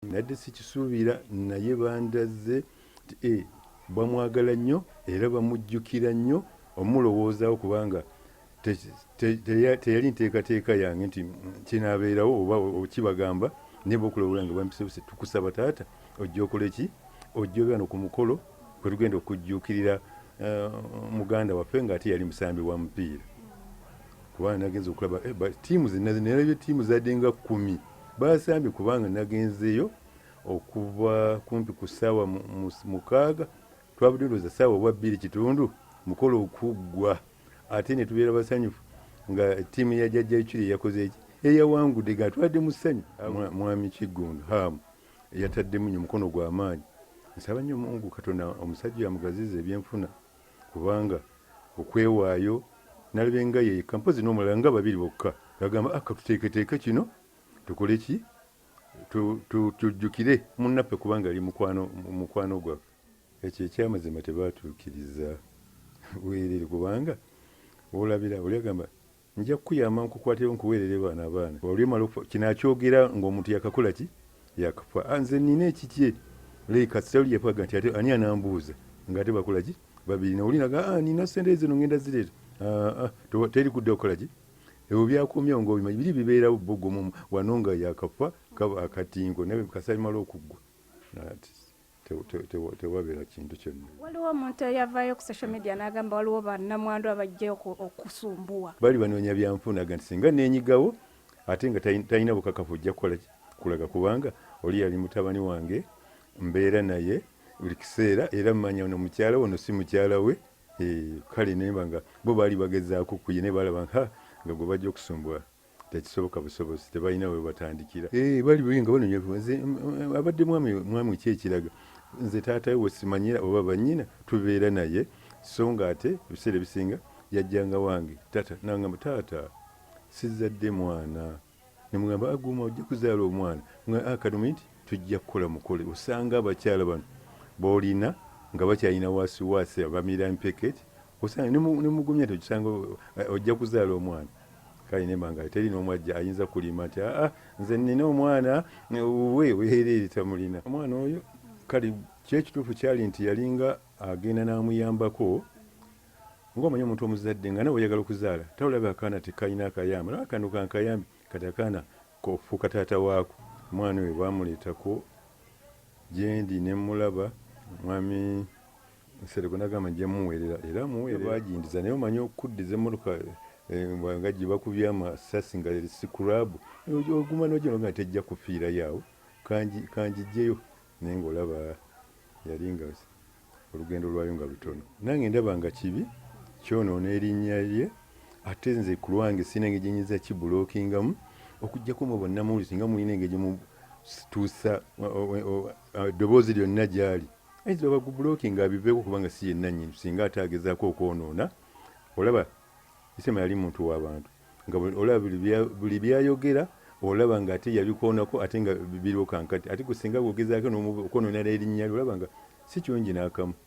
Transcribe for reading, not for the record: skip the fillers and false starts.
Nadde sikisuubira naye bandaze nti eh, bamwagala nnyo era bamujjukira nnyo omulowoozawo kubanga teyali nteekateeka yange nti kinaabeerawo oba okibagamba naye bokulowoola nga bampisebuse tukusaba taata ojja okole ki ojja obe wano ku mukolo kwe tugenda okujjuukirira eh, muganda waffe ng'ate yali musambi wa mupiira kubanga nagenze okulaba eh, tiimu zinalabye tiimu zadde nga kkumi basambye kubanga nagenzeeyo okuva kumpi ku ssaawa 6 twabadde ndowooza ssaawa oba 2 kitundu mukolo okuggwa ate ne tubeera basanyufu nga ttiimu ya jjajja Iculi eyakoze eki eyawangudde nga twadde mu ssanyu. Mwami Kiggundu Haamu yataddemu nnyo omukono gw'amaanyi. Nsaba nnyo Mungu Katonda omusajja oyo amugazize ebyenfuna kubanga okwewaayo nalabye nga yekka mpozi n'omulala nga babiri bokka bagamba ah, katuteeketeeke kino tukole ki tujjukire munnaffe kubanga ali mukwano gwaffe. Ekyo ekyamazima tebaatuukiriza bwereere kubanga wolabira oli agamba nja kukuyamba nkukwatire nkuweerere bano abaana oli omala okufa kino akyogera ng'omuntu yakakola ki yakafa ah, nze nina ekikye kasita oli yafaga nti ate ani anambuuza ng'ate bakola ki babiri noli naga ah, nina sente zino ngenda zireeta ah, ah, teri kudda kukola ki ebyo byakomyawo ng'obimanyi biri bibeerawo bbogomu wano nga yakafa akatinko naye kasita bimala okuggwa tewabeera kintu kyonna. Waliwo omuntu eyavaayo ku social media n'agamba waliwo bannamwandu abajja okusumbuwa. Bali banoonya byanfuna aga nti singa neenyigawo ate nga talina bukakafu ojja kukola kulaga kubanga oli yali mutabani wange mbeera naye buli kiseera era mmanya ono mukyala we ono si mukyala we eh, kale nemba nga bo baali bagezaako kuye naye balaba nga gwe bajja okusumbuwa tekisoboka busobozi tebalina we batandikira eh, bali bwe nga banonya nze abadde mwami mwami ki ekiraga nze taata we wesimanyira oba bannyina tubeera naye so nga ate ebiseera ebisinga yajjanga wange taata nangamba taata sizadde mwana nemugamba aguma ojja kuzaala omwana ah, kati nti tujja kukola mukole osanga abakyala bano bolina nga bakyalina wasiwasi abamira mpeketi osanga nemugumya nti okisanga eh, ojja kuzaala omwana kale nemba nga teri n'omu ajja ayinza kulimba nti aa nze nina omwana we weereere tamulina omwana oyo kale kyekituufu kyali nti yalinga agenda n'amuyambako ng'omanyi omuntu omuzadde nga nawe oyagala okuzaala tawulaba akaana tekalina akayamba nawe akano kankayambi kati akaana kofuuka taata waako omwana oyo bamuleetako gyendi ne mulaba mwami Nsereko nagamba nja muweerera era muweerera bagindiza naye omanyi okuddiza emmotoka eh, nga gye bakubye amasasi nga sikurabu oguma nogenda nga tejja kufiirayo awo kanjijjeyo naye ng'olaba yali nga olugendo lwayo nga lutono nange ndaba nga kibi kyonoona erinnya lye ate nze ku lwange sirina engeri gyenyinza kibulokingamu okuggyako mwe bonna muli singa mulina engeri gyemutuusa eddoboozi lyonna gyali ayinza oba gubulokinga abiveeko kubanga si yenna singa ate agezaako okwonoona olaba Isema yali muntu w'abantu nga olaba buli byayogera olaba nga ate yabikoonako ate nga biriwo kankati ate gwe singa bwogezaako okwonoonera erinnya lye olaba nga si kirungi n'akamu.